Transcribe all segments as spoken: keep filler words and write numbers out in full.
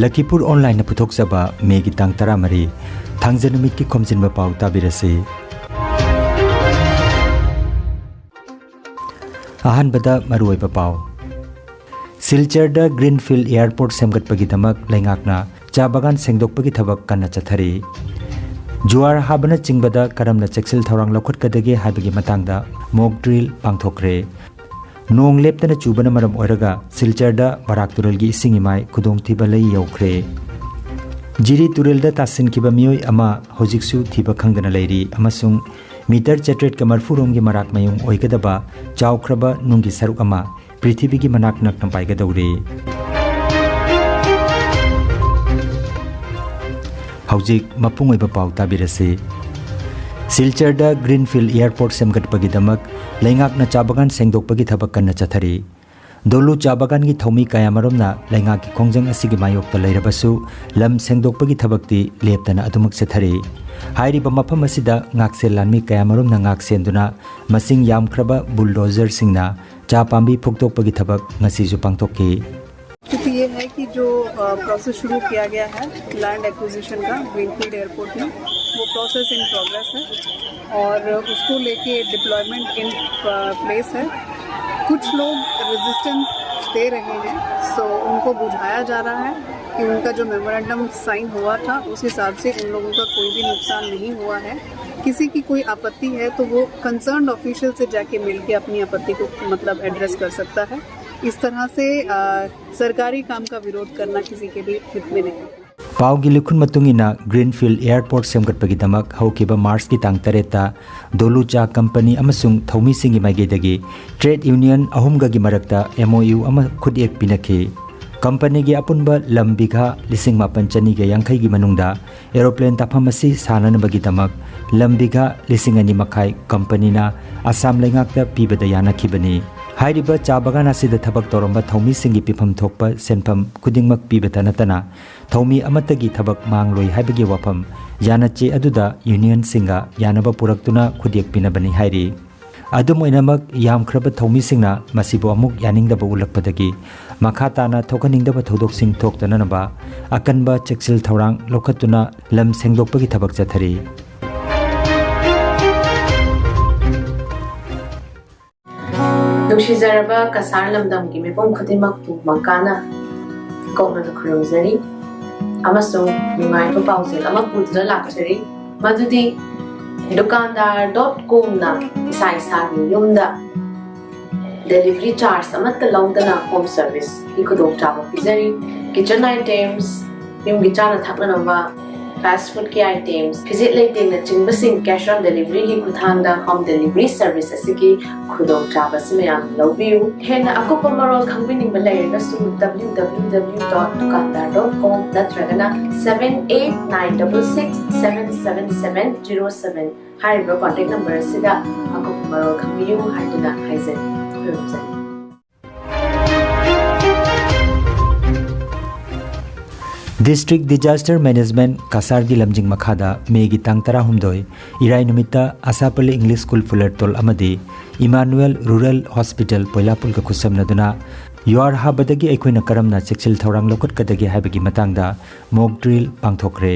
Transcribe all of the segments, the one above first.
ꯂꯈꯤꯄꯨꯔ ꯑꯣꯟꯂꯥꯏꯟꯅ ꯄꯨꯊꯣꯛꯆꯕ ꯃꯦꯒꯤ ꯇꯥꯡ ꯇꯔꯥꯃꯔꯤ, ꯊꯥꯡꯖ ꯅꯨꯃꯤꯠꯀꯤ ꯈꯣꯝꯖꯤꯟꯕ ꯄꯥꯎ ꯇꯥꯕꯤꯔꯁꯤ꯫ ꯑꯍꯥꯟꯕꯗ ꯃꯔꯨꯑꯣꯏꯕ ꯄꯥꯎ꯫ ꯁꯤꯜꯆꯔꯗ ꯒ꯭ꯔꯤꯟꯐꯤꯜ ꯑꯦꯌꯔꯄꯣꯔꯠ ꯁꯦꯝꯒꯠꯄꯒꯤꯗꯃꯛ ꯂꯩꯉꯥꯛꯅ ꯆꯥ ꯕꯥꯒꯥꯟ ꯁꯦꯡꯗꯣꯛꯄꯒꯤ ꯊꯕꯛ ꯀꯟꯅ ꯆꯠꯊꯔꯤ꯫ ꯖꯨꯋꯥꯔ ꯍꯥꯕꯅꯆꯤꯡꯕꯗ ꯀꯔꯝꯅ ꯆꯦꯛꯁꯤꯜ ꯊꯧꯔꯥꯡ ꯂꯧꯈꯠꯀꯗꯒꯦ ꯍꯥꯏꯕꯒꯤ ꯃꯇꯥꯡꯗ ꯃꯣꯛ ꯗ꯭ꯔꯤꯜ ꯄꯥꯡꯊꯣꯛꯈ꯭ꯔꯦ꯫ ꯅꯣꯡ ꯂꯦꯞꯇꯅ ꯆꯨꯕꯅ ꯃꯔꯝ ꯑꯣꯏꯔꯒ ꯁꯤꯜꯆꯔꯗ ꯕꯔꯥꯛ ꯇꯨꯔꯦꯜꯒꯤ ꯏꯁꯤꯡ ꯏꯃꯥꯏ ꯈꯨꯗꯣꯡꯊꯤꯕ ꯂꯩ ꯌꯧꯈ꯭ꯔꯦ꯫ ꯖꯤꯔꯤ ꯇꯨꯔꯦꯜꯗ ꯇꯥꯁꯤꯟꯈꯤꯕ ꯃꯤꯑꯣꯏ ꯑꯃ ꯍꯧꯖꯤꯛꯁꯨ ꯊꯤꯕ ꯈꯪꯗꯅ ꯂꯩꯔꯤ ꯑꯃꯁꯨꯡ ꯃꯤꯇꯔ ꯆꯥꯇ꯭ꯔꯦꯠꯀ ꯃꯔꯤꯐꯨ ꯔꯣꯝꯒꯤ ꯃꯔꯥꯛ ꯃꯌꯨꯡ ꯑꯣꯏꯒꯗꯕ ꯆꯥꯎꯈ꯭ꯔꯕ ꯅꯨꯡꯒꯤ ꯁꯔꯨꯛ ꯑꯃ ꯄ꯭ꯔꯤꯊꯤꯕꯤꯒꯤ ꯃꯅꯥꯛ ꯅꯛꯅ ꯄꯥꯏꯒꯗꯧꯔꯤ꯫ ꯍꯧꯖꯤꯛ ꯃꯄꯨꯡ ꯑꯣꯏꯕ ꯄꯥꯎ ꯇꯥꯕꯤꯔꯁꯤ꯫ ꯁꯤꯜꯆꯔꯗ ꯒ꯭ꯔꯤꯟꯐꯤꯜ ꯑꯦꯌꯔꯄꯣꯔꯠ ꯁꯦꯝꯒꯠꯄꯒꯤꯗꯃꯛ ꯂꯩꯉꯥꯛꯅ ꯆꯥ ꯕꯥꯒꯥꯟ ꯁꯦꯡꯗꯣꯛꯄꯒꯤ ꯊꯕꯛ ꯀꯟꯅ ꯆꯠꯊꯔꯤ꯫ ꯗꯣꯂꯨ ꯆꯥ ꯕꯥꯒꯥꯟꯒꯤ ꯊꯧꯃꯤ ꯀꯌꯥꯃꯔꯨꯝꯅ ꯂꯩꯉꯥꯛꯀꯤ ꯈꯣꯡꯖꯪ ꯑꯁꯤꯒꯤ ꯃꯥꯌꯣꯛꯇ ꯂꯩꯔꯕꯁꯨ, ꯂꯝ ꯁꯦꯡꯗꯣꯛꯄꯒꯤ ꯊꯕꯛꯇꯤ ꯂꯦꯞꯇꯅ ꯑꯗꯨꯃꯛ ꯆꯠꯊꯔꯤ꯫ ꯍꯥꯏꯔꯤꯕ ꯃꯐꯝ ꯑꯁꯤꯗ ꯉꯥꯛꯁꯦꯜ ꯂꯥꯟꯃꯤ ꯀꯌꯥꯃꯔꯨꯝꯅ ꯉꯥꯛ ꯁꯦꯟꯗꯨꯅ ꯃꯁꯤꯡ ꯌꯥꯝꯈ꯭ꯔꯕ ꯕꯨꯜꯗꯣꯖꯔꯁꯤꯡꯅ ꯆꯥ ꯄꯥꯝꯕꯤ ꯐꯨꯛꯇꯣꯛꯄꯒꯤ ꯊꯕꯛ ꯉꯁꯤꯁꯨ ꯄꯥꯡꯊꯣꯛꯈꯤ꯫ स्थिति ये है कि जो प्रोसेस शुरू किया गया है लैंड एक्विजिशन का ग्रीनफील्ड एयरपोर्ट में, वो प्रोसेस इन प्रोग्रेस है और उसको लेके डिप्लॉयमेंट इन प्लेस है। कुछ लोग रेजिस्टेंस दे रहे हैं, सो उनको बुझाया जा रहा है कि उनका जो मेमोरेंडम साइन हुआ था, उस हिसाब से उन लोगों का कोई भी नुकसान नहीं हुआ है। किसी की कोई आपत्ति है तो वो कंसर्न्ड ऑफिशियल से जाके मिलके अपनी आपत्ति को, मतलब, एड्रेस कर सकता है। इस तरह से अ, सरकारी काम का विरोध करना किसी के भी हित में नहीं। ꯄꯥꯎꯒꯤ ꯂꯤꯈꯨꯟ ꯃꯇꯨꯡ ꯏꯟꯅ, ꯒ꯭ꯔꯤꯟꯐꯤꯜ ꯑꯦꯌꯔꯄꯣꯔꯠ ꯁꯦꯝꯒꯠꯄꯒꯤꯗꯃꯛ ꯍꯧꯈꯤꯕ ꯃꯥꯔꯆꯀꯤ ꯇꯥꯡ ꯇꯔꯦꯠꯇ ꯗꯣꯂꯨ ꯆꯥ ꯀꯝꯄꯅꯤ ꯑꯃꯁꯨꯡ ꯊꯧꯃꯤꯁꯤꯡꯒꯤ ꯃꯥꯏꯀꯩꯗꯒꯤ ꯇ꯭ꯔꯦꯗ ꯌꯨꯅꯤꯌꯟ ꯑꯍꯨꯝꯒꯒꯤ ꯃꯔꯛꯇ ꯑꯦꯝ ꯑꯣ ꯌꯨ ꯑꯃ ꯈꯨꯠꯌꯦꯛ ꯄꯤꯅꯈꯤ꯫ ꯀꯝꯄꯅꯤꯒꯤ ꯑꯄꯨꯟꯕ ꯂꯝ ꯕꯤꯘꯥ ꯂꯤꯁꯤꯡ ꯃꯥꯄꯟ ꯆꯅꯤꯒ ꯌꯥꯡꯈꯩꯒꯤ ꯃꯅꯨꯡꯗ ꯑꯦꯔꯣꯄ꯭ꯂꯦꯟ ꯇꯥꯐꯝ ꯑꯁꯤ ꯁꯥꯅꯅꯕꯒꯤꯗꯃꯛ ꯂꯝ ꯕꯤꯘꯥ ꯂꯤꯁꯤꯡ ꯑꯅꯤ ꯃꯈꯥꯏ ꯀꯝꯄꯅꯤꯅ ꯑꯁꯥꯝ ꯂꯩꯉꯥꯛꯇ ꯄꯤꯕꯗ ꯌꯥꯅꯈꯤꯕꯅꯤ꯫ ꯍꯥꯏꯔꯤꯕ ꯆꯥ ꯕꯥꯒꯥꯟ ꯑꯁꯤꯗ ꯊꯕꯛ ꯇꯧꯔꯝꯕ ꯊꯧꯃꯤꯁꯤꯡꯒꯤ ꯄꯤꯐꯝ ꯊꯣꯛꯄ ꯁꯦꯟꯐꯝ ꯈꯨꯗꯤꯡꯃꯛ ꯄꯤꯕꯇ ꯅꯠꯇꯅ, ꯊꯧꯃꯤ ꯑꯃꯠꯇꯒꯤ ꯊꯕꯛ ꯃꯥꯡꯂꯣꯏ ꯍꯥꯏꯕꯒꯤ ꯋꯥꯐꯝ ꯌꯥꯅꯆꯦ ꯑꯗꯨꯗ ꯌꯨꯅꯤꯌꯟꯁꯤꯡꯒ ꯌꯥꯅꯕ ꯄꯨꯔꯛꯇꯨꯅ ꯈꯨꯠꯌꯦꯛ ꯄꯤꯅꯕꯅꯤ ꯍꯥꯏꯔꯤ꯫ ꯑꯗꯨꯝ ꯑꯣꯏꯅꯃꯛ, ꯌꯥꯝꯈ꯭ꯔꯕ ꯊꯧꯃꯤꯁꯤꯡꯅ ꯃꯁꯤꯕꯨ ꯑꯃꯨꯛ ꯌꯥꯅꯤꯡꯗꯕ ꯎꯠꯂꯛꯄꯗꯒꯤ ꯃꯈꯥ ꯇꯥꯅ ꯊꯣꯛꯍꯟꯅꯤꯡꯗꯕ ꯊꯧꯗꯣꯛꯁꯤꯡ ꯊꯣꯛꯇꯅꯅꯕ ꯑꯀꯟꯕ ꯆꯦꯛꯁꯤꯜ ꯊꯧꯔꯥꯡ ꯂꯧꯈꯠꯇꯨꯅ ꯂꯝ ꯁꯦꯡꯗꯣꯛꯄꯒꯤ ꯊꯕꯛ ꯆꯠꯊꯔꯤ꯫ ꯅꯨꯡꯁꯤꯖꯔꯕ ꯀꯁꯥꯔ ꯂꯝꯗꯝꯒꯤ ꯃꯤꯄꯨꯝ ꯈꯨꯗꯤꯡꯃꯛꯄꯨ ꯃꯀꯥꯅ ꯀꯣꯛꯅꯅ ꯈꯨꯔꯨꯝꯖꯔꯤ ꯑꯃꯁꯨꯡ ꯅꯨꯡꯉꯥꯏꯕ ꯄꯥꯎꯖꯦꯜ ꯑꯃ ꯄꯨꯗꯨꯅ ꯂꯥꯛꯆꯔꯤ, ꯃꯗꯨꯗꯤ ꯗꯨꯀꯥꯟꯗꯥꯔ ꯗꯣꯠ ꯀꯣꯝꯅ ꯏꯁꯥ ꯏꯁꯥꯒꯤ ꯌꯨꯝꯗ ꯗꯦꯂꯤꯚꯔꯤ ꯆꯥꯔꯖ ꯑꯃꯠꯇ ꯂꯧꯗꯅ ꯍꯣꯝ ꯁꯔꯚꯤꯁꯀꯤ ꯈꯨꯗꯣꯡꯆꯥꯕ ꯄꯤꯖꯔꯤ꯫ ꯀꯤꯆꯟ ꯑꯥꯏꯇꯦꯝꯁ, ꯌꯨꯝꯒꯤ ꯆꯥꯅ ꯊꯛꯅꯅꯕ, ꯐꯥꯁ ꯐꯨꯗꯀꯤ ꯑꯥꯏꯇꯦꯝꯁ, ꯐꯤꯖꯦꯠ ꯂꯩꯇꯦꯡꯅꯆꯤꯡꯕꯁꯤꯡ cash on deliveryꯒꯤ ꯈꯨꯠꯊꯥꯡꯗ ꯍꯣꯝ ꯗꯦꯂꯤꯚꯔꯤ ꯁꯔꯚꯤꯁ ꯑꯁꯤꯒꯤ ꯈꯨꯗꯣꯡꯆꯥꯕ ꯑꯁꯤ ꯃꯌꯥꯝꯅ ꯂꯧꯕꯤꯌꯨ꯫ ꯍꯦꯟꯅ ꯑꯀꯨꯞꯄ ꯃꯔꯣꯜ ꯈꯪꯕꯤꯅꯤꯡꯕ ꯂꯩꯔꯒꯁꯨ W W W dot dukandar dot com ꯅꯠꯇ꯭ꯔꯒꯅ seven eight nine double six seven seven seven zero seven ꯍꯥꯏꯔꯤꯕ ꯀꯣꯟꯇꯦꯛ ꯅꯝꯕꯔ ꯑꯁꯤꯗ ꯑꯀꯨꯞꯄ ꯃꯔꯣꯜ ꯈꯪꯕꯤꯌꯨ ꯍꯥꯏꯗꯨꯅ ꯍꯥꯏꯖꯔꯤ꯫ ꯈꯨꯔꯨꯝꯖꯔꯤ꯫ District Disaster Management ꯀꯁꯥꯔꯒꯤ ꯂꯝꯖꯤꯡ ꯃꯈꯥꯗ ꯃꯦꯒꯤ ꯇꯥꯡ ꯇꯔꯥꯍꯨꯝꯗꯣꯏ, ꯏꯔꯥꯏ ꯅꯨꯃꯤꯠꯇ ꯑꯁꯥꯄꯜꯂꯤ English School ꯐꯨꯂꯔꯇꯣꯜ ꯑꯃꯗꯤ Emmanuel Rural Hospital ꯄꯣꯏꯂꯥꯄꯨꯜꯒ ꯈꯨꯠꯁꯝꯅꯗꯨꯅ ꯌꯨꯍꯥꯔ ꯍꯥꯕꯗꯒꯤ ꯑꯩꯈꯣꯏꯅ ꯀꯔꯝꯅ ꯆꯦꯛꯁꯤꯜ ꯊꯧꯔꯥꯡ ꯂꯧꯈꯠꯀꯗꯒꯦ ꯍꯥꯏꯕꯒꯤ ꯃꯇꯥꯡꯗ mock drill ꯄꯥꯡꯊꯣꯛꯈ꯭ꯔꯦ꯫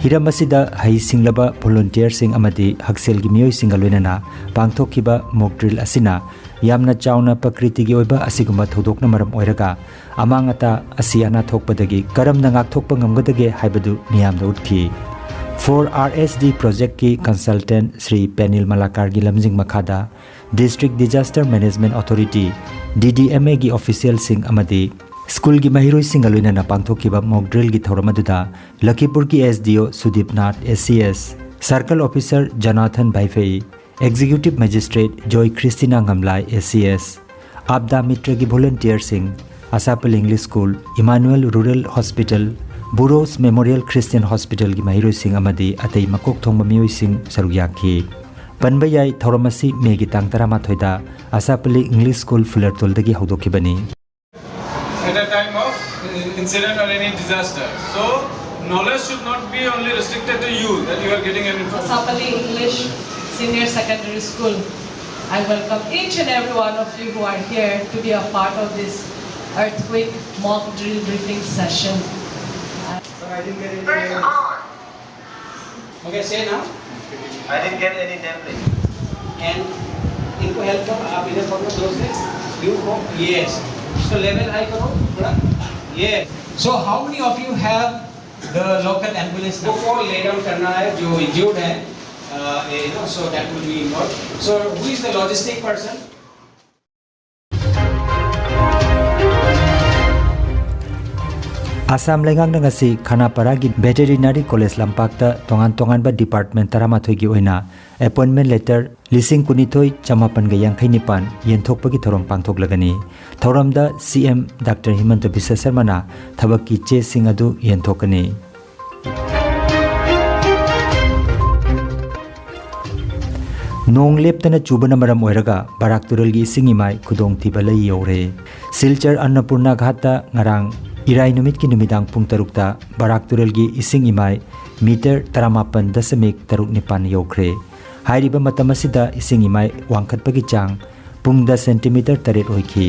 ꯍꯤꯔꯝ ꯑꯁꯤꯗ ꯍꯩꯁꯤꯡꯂꯕ volunteerꯁꯤꯡ ꯑꯃꯗꯤ ꯍꯛꯁꯦꯜꯒꯤ ꯃꯤꯑꯣꯏꯁꯤꯡꯒ ꯂꯣꯏꯅꯅ ꯄꯥꯡꯊꯣꯛꯈꯤꯕ mock drill ꯑꯁꯤꯅ ꯌꯥꯝꯅ ꯆꯥꯎꯅ ꯄ꯭ꯔꯀ꯭ꯔꯤꯇꯤꯒꯤ ꯑꯣꯏꯕ ꯑꯁꯤꯒꯨꯝꯕ ꯊꯧꯗꯣꯛꯅ ꯃꯔꯝ ꯑꯣꯏꯔꯒ ꯑꯃꯥꯡ ꯑꯇꯥ, ꯑꯁꯤ ꯑꯅꯥ ꯊꯣꯛꯄꯗꯒꯤ ꯀꯔꯝꯅ ꯉꯥꯛꯊꯣꯛꯄ ꯉꯝꯒꯗꯒꯦ ꯍꯥꯏꯕꯗꯨ ꯃꯤꯌꯥꯝꯗ ꯎꯠꯈꯤ꯫ Four R S D projectꯀꯤ consultant Shri ꯄꯦꯅꯤꯜ ꯃꯂꯥꯀꯥꯔꯒꯤ ꯂꯝꯖꯤꯡ ꯃꯈꯥꯗ District Disaster Management Authority, D D M Aꯒꯤ officialꯁꯤꯡ ꯑꯃꯗꯤ ꯁ꯭ꯀꯨꯜꯒꯤ ꯃꯍꯩꯔꯣꯏꯁꯤꯡꯒ ꯂꯣꯏꯅꯅ ꯄꯥꯡꯊꯣꯛꯈꯤꯕ mock drillꯒꯤ ꯊꯧꯔꯝ ꯑꯗꯨꯗ ꯂꯈꯤꯄꯨꯔꯒꯤ S D O Sudip Nath, A C S, circle officer Jonathan Vaiphei, Executive Magistrate Joy Christina Ngamlai, A C S, Aapda ꯃꯤꯇ꯭ꯔꯒꯤ volunteerꯁꯤꯡ, Asapal English School, Emmanuel Rural Hospital, Burrows Memorial Christian Hospitalꯒꯤ ꯃꯍꯩꯔꯣꯏꯁꯤꯡ ꯑꯃꯗꯤ ꯑꯇꯩ ꯃꯀꯣꯛ ꯊꯣꯡꯕ ꯃꯤꯑꯣꯏꯁꯤꯡ ꯁꯔꯨꯛ ꯌꯥꯈꯤ꯫ ꯄꯟꯕ ꯌꯥꯏ, ꯊꯧꯔꯝ ꯑꯁꯤ ꯃꯦꯒꯤ ꯇꯥꯡ ꯇꯔꯥꯃꯥꯊꯣꯏꯗ ꯑꯁꯥꯄꯜꯂꯤ English School ꯐꯨꯂꯔꯇꯣꯜꯗꯒꯤ ꯍꯧꯗꯣꯛꯈꯤꯕꯅꯤ꯫ At a time of incident or any disaster. So, knowledge should not be only restricted to you, that you are getting an information. Asapali English Senior Secondary School. I welcome each and every one of you who are here to be a part of this earthquake mock drill briefing session. Sir, I didn't get any Press name. on. Okay, say now. I didn't get any name list. And इनको help करो, आप इधर पकड़ो जोर से। You go, yes. So level high करो थोड़ा। Yes. So how many of you have the local ambulance number? को लेट डाउन करना है जो इंजर्ड है, you know, so that will be involved. So who is the logistic person? Assam ꯂꯩꯉꯥꯛꯅ ꯉꯁꯤ ꯈꯥꯅꯥꯄꯥꯔꯥꯒꯤ ꯚꯦꯇꯦꯔꯤꯅꯥꯔꯤ college ꯂꯝꯄꯥꯛꯇ ꯇꯣꯉꯥꯟ ꯇꯣꯉꯥꯟꯕ ꯗꯤꯄꯥꯔꯠꯃꯦꯟ ꯇꯔꯥꯃꯥꯊꯣꯏꯒꯤ ꯑꯣꯏꯅ ꯑꯦꯄꯣꯏꯟꯃꯦꯟ ꯂꯦꯇꯔ ꯂꯤꯁꯤꯡ ꯀꯨꯟꯅꯤꯊꯣꯏ ꯆꯃꯥꯄꯟꯒ ꯌꯥꯡꯈꯩ ꯅꯤꯄꯥꯟ ꯌꯦꯟꯊꯣꯛꯄꯒꯤ ꯊꯧꯔꯝ ꯄꯥꯡꯊꯣꯛꯂꯒꯅꯤ꯫ ꯊꯧꯔꯝꯗ ꯁꯤ ꯑꯦꯝ ꯗꯥꯛꯇꯔ ꯍꯤꯃꯟꯇ ꯕꯤꯁ꯭ꯋ ꯁꯔꯃꯅ ꯊꯕꯛꯀꯤ ꯆꯦꯁꯤꯡ ꯑꯗꯨ ꯌꯦꯟꯊꯣꯛꯀꯅꯤ꯫ ꯅꯣꯡ ꯂꯦꯞꯇꯅ ꯆꯨꯕꯅ ꯃꯔꯝ ꯑꯣꯏꯔꯒ ꯕꯔꯥꯛ ꯇꯨꯔꯦꯜꯒꯤ ꯏꯁꯤꯡ ꯏꯃꯥꯏ ꯈꯨꯗꯣꯡꯊꯤꯕ ꯂꯩ ꯌꯧꯔꯦ꯫ ꯁꯤꯜꯆꯔ ꯑꯟꯅꯄꯨꯔꯅꯥ ꯘꯥꯠꯇ ꯉꯔꯥꯡ ꯏꯔꯥꯏ ꯅꯨꯃꯤꯠꯀꯤ ꯅꯨꯃꯤꯗꯥꯡ ꯄꯨꯡ ꯇꯔꯨꯛꯇ ꯕꯔꯥꯛ ꯇꯨꯔꯦꯜꯒꯤ ꯏꯁꯤꯡ ꯏꯃꯥꯏ ꯃꯤꯇꯔ ꯇꯔꯥꯃꯥꯄꯟ ꯗꯁꯃꯤꯛ ꯇꯔꯨꯛ ꯅꯤꯄꯥꯟ ꯌꯧꯈ꯭ꯔꯦ꯫ ꯍꯥꯏꯔꯤꯕ ꯃꯇꯝ ꯑꯁꯤꯗ ꯏꯁꯤꯡ ꯏꯃꯥꯏ ꯋꯥꯡꯈꯠꯄꯒꯤ ꯆꯥꯡ ꯄꯨꯡꯗ ꯁꯦꯟꯇꯤꯃꯤꯇꯔ ꯇꯔꯦꯠ ꯑꯣꯏꯈꯤ꯫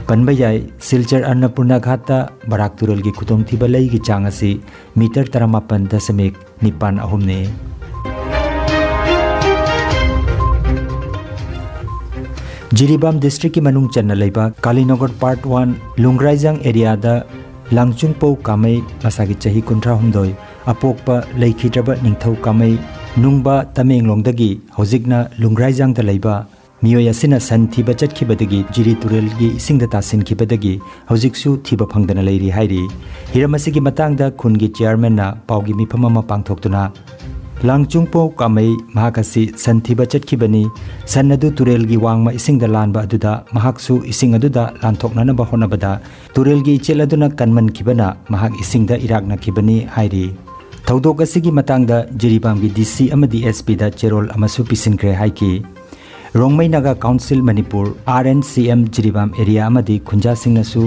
ꯄꯟꯕ ꯌꯥꯏ, ꯁꯤꯜꯆꯔ ꯑꯟꯅꯄꯨꯔꯅꯥ ꯘꯥꯠꯇ ꯕꯔꯥꯛ ꯇꯨꯔꯦꯜꯒꯤ ꯈꯨꯗꯣꯡꯊꯤꯕ ꯂꯩꯒꯤ ꯆꯥꯡ ꯑꯁꯤ ꯃꯤꯇꯔ ꯇꯔꯥꯃꯥꯄꯟ ꯗꯁꯃꯤꯛ ꯅꯤꯄꯥꯟ ꯑꯍꯨꯝꯅꯤ꯫ ꯖꯤꯔꯤꯕꯥꯝ ꯗꯤꯁꯇ꯭ꯔꯤꯛꯀꯤ ꯃꯅꯨꯡ ꯆꯟꯅ ꯂꯩꯕ ꯀꯥꯂꯤꯅꯒꯔ ꯄꯥꯔꯠ ꯋꯥꯟ ꯂꯨꯡꯒ꯭ꯔꯥꯏꯖꯥꯡ ꯑꯦꯔꯤꯌꯥꯗ ꯂꯥꯡꯆꯨꯡꯄꯧ ꯀꯥꯃꯩ ꯃꯁꯥꯒꯤ ꯆꯍꯤ ꯀꯨꯟꯊ꯭ꯔꯥ ꯍꯨꯝꯗꯣꯏ ꯑꯄꯣꯛꯄ ꯂꯩꯈꯤꯗ꯭ꯔꯕ ꯅꯤꯡꯊꯧ ꯀꯥꯃꯩ ꯅꯨꯡꯕ ꯇꯃꯦꯡꯂꯣꯡꯗꯒꯤ ꯍꯧꯖꯤꯛꯅ ꯂꯨꯡꯒ꯭ꯔꯥꯏꯖꯥꯡꯗ ꯂꯩꯕ ꯃꯤꯑꯣꯏ ꯑꯁꯤꯅ ꯁꯟ ꯊꯤꯕ ꯆꯠꯈꯤꯕꯗꯒꯤ ꯖꯤꯔꯤ ꯇꯨꯔꯦꯜꯒꯤ ꯏꯁꯤꯡꯗ ꯇꯥꯁꯤꯟꯈꯤꯕꯗꯒꯤ ꯍꯧꯖꯤꯛꯁꯨ ꯊꯤꯕ ꯐꯪꯗꯅ ꯂꯩꯔꯤ ꯍꯥꯏꯔꯤ꯫ ꯍꯤꯔꯝ ꯑꯁꯤꯒꯤ ꯃꯇꯥꯡꯗ ꯈꯨꯟꯒꯤ ꯆꯤꯌꯥꯔꯃꯦꯟꯅ ꯄꯥꯎꯒꯤ ꯃꯤꯐꯝ ꯑꯃ ꯄꯥꯡꯊꯣꯛꯇꯨꯅ ꯂꯥꯡꯆꯨꯡꯄꯧ ꯀꯥꯃꯩ ꯃꯍꯥꯛ ꯑꯁꯤ ꯁꯟ ꯊꯤꯕ ꯆꯠꯈꯤꯕꯅꯤ꯫ ꯁꯟ ꯑꯗꯨ ꯇꯨꯔꯦꯜꯒꯤ ꯋꯥꯡꯃ ꯏꯁꯤꯡꯗ ꯂꯥꯟꯕ ꯑꯗꯨꯗ ꯃꯍꯥꯛꯁꯨ ꯏꯁꯤꯡ ꯑꯗꯨꯗ ꯂꯥꯟꯊꯣꯛꯅꯅꯕ ꯍꯣꯠꯅꯕꯗ ꯇꯨꯔꯦꯜꯒꯤ ꯏꯆꯦꯜ ꯑꯗꯨꯅ ꯀꯟꯃꯟꯈꯤꯕꯅ ꯃꯍꯥꯛ ꯏꯁꯤꯡꯗ ꯏꯔꯥꯛꯅꯈꯤꯕꯅꯤ ꯍꯥꯏꯔꯤ꯫ ꯊꯧꯗꯣꯛ ꯑꯁꯤꯒꯤ ꯃꯇꯥꯡꯗ ꯖꯤꯔꯤꯕꯥꯝꯒꯤ ꯗꯤ ꯁꯤ ꯑꯃꯗꯤ ꯑꯦꯁ ꯄꯤꯗ ꯆꯦꯔꯣꯜ ꯑꯃꯁꯨ ꯄꯤꯁꯤꯟꯈ꯭ꯔꯦ ꯍꯥꯏꯈꯤ꯫ Rongmei Naga council Manipur, R N C M, Jiribam area ꯑꯃꯗꯤ ꯈꯨꯟꯖꯥꯁꯤꯡꯅꯁꯨ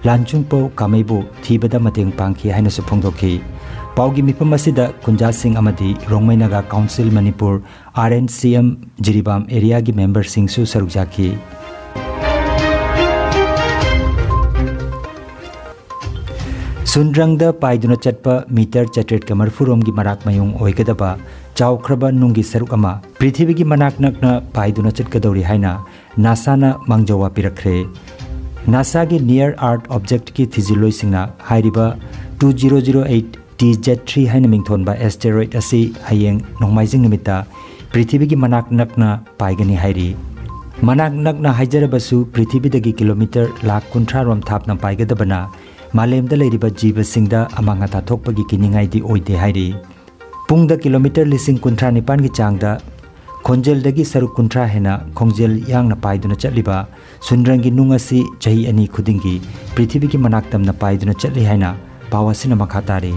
ꯂꯥꯟꯆꯨꯡꯄꯧ ꯀꯥꯃꯩꯕꯨ ꯊꯤꯕꯗ ꯃꯇꯦꯡ ꯄꯥꯡꯈꯤ ꯍꯥꯏꯅꯁꯨ ꯐꯣꯡꯗꯣꯛꯈꯤ꯫ ꯄꯥꯎꯒꯤ ꯃꯤꯐꯝ ꯑꯁꯤꯗ ꯀꯨꯟꯖꯥꯁꯤꯡ ꯑꯃꯗꯤ Rongmei Naga council Manipur, R N C M Jiribam ꯑꯦꯔꯤꯌꯥꯒꯤ ꯃꯦꯝꯕꯔꯁꯤꯡꯁꯨ ꯁꯔꯨꯛ ꯌꯥꯈꯤ꯫ ꯁꯨꯟꯗ꯭ꯔꯪꯗ ꯄꯥꯏꯗꯨꯅ ꯆꯠꯄ ꯃꯤꯇꯔ ꯆꯥꯇ꯭ꯔꯦꯠꯀ ꯃꯔꯤꯐꯨ ꯔꯣꯝꯒꯤ ꯃꯔꯥꯛ ꯃꯌꯨꯡ ꯑꯣꯏꯒꯗꯕ ꯆꯥꯎꯈ꯭ꯔꯕ ꯅꯨꯡꯒꯤ ꯁꯔꯨꯛ ꯑꯃ ꯄ꯭ꯔꯤꯊꯤꯕꯤꯒꯤ ꯃꯅꯥꯛ ꯅꯛꯅ ꯄꯥꯏꯗꯨꯅ ꯆꯠꯀꯗꯧꯔꯤ ꯍꯥꯏꯅ ꯅꯥꯁꯥꯅ ꯃꯥꯡꯖꯧ ꯄꯤꯔꯛꯈ꯭ꯔꯦ꯫ ꯅꯥꯁꯥꯒꯤ near earth objectꯀꯤ ꯊꯤꯖꯤꯜꯂꯣꯏꯁꯤꯡꯅ ꯍꯥꯏꯔꯤꯕ two zero zero eight T Z three ꯍꯥꯏꯅ ꯃꯤꯡꯊꯣꯟꯕ asteroid ꯑꯁꯤ ꯍꯌꯦꯡ ꯅꯣꯡꯃꯥꯏꯖꯤꯡ ꯅꯨꯃꯤꯠꯇ ꯄ꯭ꯔꯤꯊꯤꯕꯤꯒꯤ ꯃꯅꯥꯛ ꯅꯛꯅ ꯄꯥꯏꯒꯅꯤ ꯍꯥꯏꯔꯤ꯫ ꯃꯅꯥꯛ ꯅꯛꯅ ꯍꯥꯏꯖꯔꯕꯁꯨ ꯄ꯭ꯔꯤꯊꯤꯕꯤꯗꯒꯤ ꯀꯤꯂꯣꯃꯤꯇꯔ ꯂꯥꯈ ꯀꯨꯟꯊ꯭ꯔꯥ ꯔꯣꯝ ꯊꯥꯞꯅ ꯄꯥꯏꯒꯗꯕꯅ ꯃꯥꯂꯦꯝꯗ ꯂꯩꯔꯤꯕ ꯖꯤꯕꯁꯤꯡꯗ ꯑꯃꯥꯡ ꯑꯇꯥ ꯊꯣꯛꯄꯒꯤ ꯀꯤꯅꯤꯡꯉꯥꯏꯗꯤ ꯑꯣꯏꯗꯦ ꯍꯥꯏꯔꯤ꯫ ꯄꯨꯡꯗ ꯀꯤꯂꯣꯃꯤꯇꯔ ꯂꯤꯁꯤꯡ ꯀꯨꯟꯊ꯭ꯔꯥ ꯅꯤꯄꯥꯟꯒꯤ ꯆꯥꯡꯗ ꯈꯣꯟꯖꯦꯜꯗꯒꯤ ꯁꯔꯨꯛ ꯀꯨꯟꯊ꯭ꯔꯥ ꯍꯦꯟꯅ ꯈꯣꯡꯖꯦꯜ ꯌꯥꯡꯅ ꯄꯥꯏꯗꯨꯅ ꯆꯠꯂꯤꯕ ꯁꯨꯟꯗ꯭ꯔꯪꯒꯤ ꯅꯨꯡ ꯑꯁꯤ ꯆꯍꯤ ꯑꯅꯤ ꯈꯨꯗꯤꯡꯒꯤ ꯄ꯭ꯔꯤꯊꯤꯕꯤꯒꯤ ꯃꯅꯥꯛ ꯇꯝꯅ ꯄꯥꯏꯗꯨꯅ ꯆꯠꯂꯤ ꯍꯥꯏꯅ ꯄꯥꯎ ꯑꯁꯤꯅ ꯃꯈꯥ ꯇꯥꯔꯤ꯫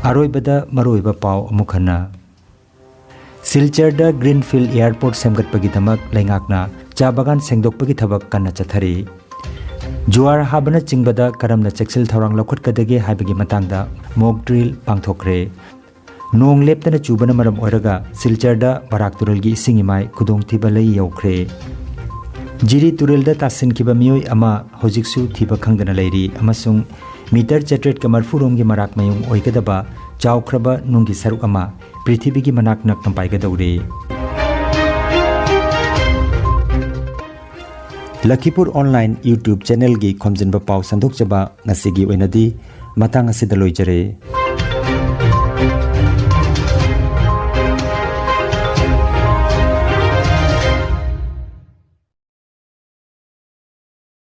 ꯑꯔꯣꯏꯕꯗ ꯃꯔꯨꯑꯣꯏꯕ ꯄꯥꯎ ꯑꯃꯨꯛ ꯍꯟꯅ꯫ ꯁꯤꯜꯆꯔꯗ Greenfield Airport ꯁꯦꯝꯒꯠꯄꯒꯤꯗꯃꯛ ꯂꯩꯉꯥꯛꯅ ꯆꯥ ꯕꯥꯒꯥꯟ ꯁꯦꯡꯗꯣꯛꯄꯒꯤ ꯊꯕꯛ ꯀꯟꯅ ꯆꯠꯊꯔꯤ꯫ ꯖꯨꯋꯥꯔ ꯍꯥꯕꯅꯆꯤꯡꯕꯗ ꯀꯔꯝꯅ ꯆꯦꯛꯁꯤꯜ ꯊꯧꯔꯥꯡ ꯂꯧꯈꯠꯀꯗꯒꯦ ꯍꯥꯏꯕꯒꯤ ꯃꯇꯥꯡꯗ mock drill ꯄꯥꯡꯊꯣꯛꯈ꯭ꯔꯦ꯫ ꯅꯣꯡ ꯂꯦꯞꯇꯅ ꯆꯨꯕꯅ ꯃꯔꯝ ꯑꯣꯏꯔꯒ ꯁꯤꯜꯆꯔꯗ ꯕꯔꯥꯛ ꯇꯨꯔꯦꯜꯒꯤ ꯏꯁꯤꯡ ꯏꯃꯥꯏ ꯈꯨꯗꯣꯡꯊꯤꯕ ꯂꯩ ꯌꯧꯈ꯭ꯔꯦ꯫ ꯖꯤꯔꯤ ꯇꯨꯔꯦꯜꯗ ꯇꯥꯁꯤꯟꯈꯤꯕ ꯃꯤꯑꯣꯏ ꯑꯃ ꯍꯧꯖꯤꯛꯁꯨ ꯊꯤꯕ ꯈꯪꯗꯅ ꯂꯩꯔꯤ ꯑꯃꯁꯨꯡ ꯃꯤꯇꯔ ꯆꯥꯇ꯭ꯔꯦꯠꯀ ꯃꯔꯤꯐꯨ ꯔꯣꯝꯒꯤ ꯃꯔꯥꯛ ꯃꯌꯨꯡ ꯑꯣꯏꯒꯗꯕ ꯆꯥꯎꯈ꯭ꯔꯕ ꯅꯨꯡꯒꯤ ꯁꯔꯨꯛ ꯑꯃ ꯄ꯭ꯔꯤꯊꯤꯕꯤꯒꯤ ꯃꯅꯥꯛ ꯅꯛꯅ ꯄꯥꯏꯒꯗꯧꯔꯤ꯫ ꯂꯈꯤꯄꯨꯔ online YouTube channelꯒꯤ ꯈꯣꯝꯖꯤꯟꯕ ꯄꯥꯎ ꯁꯟꯗꯣꯛꯆꯕ ꯉꯁꯤꯒꯤ ꯑꯣꯏꯅꯗꯤ ꯃꯇꯥꯡ ꯑꯁꯤꯗ ꯂꯣꯏꯖꯔꯦ꯫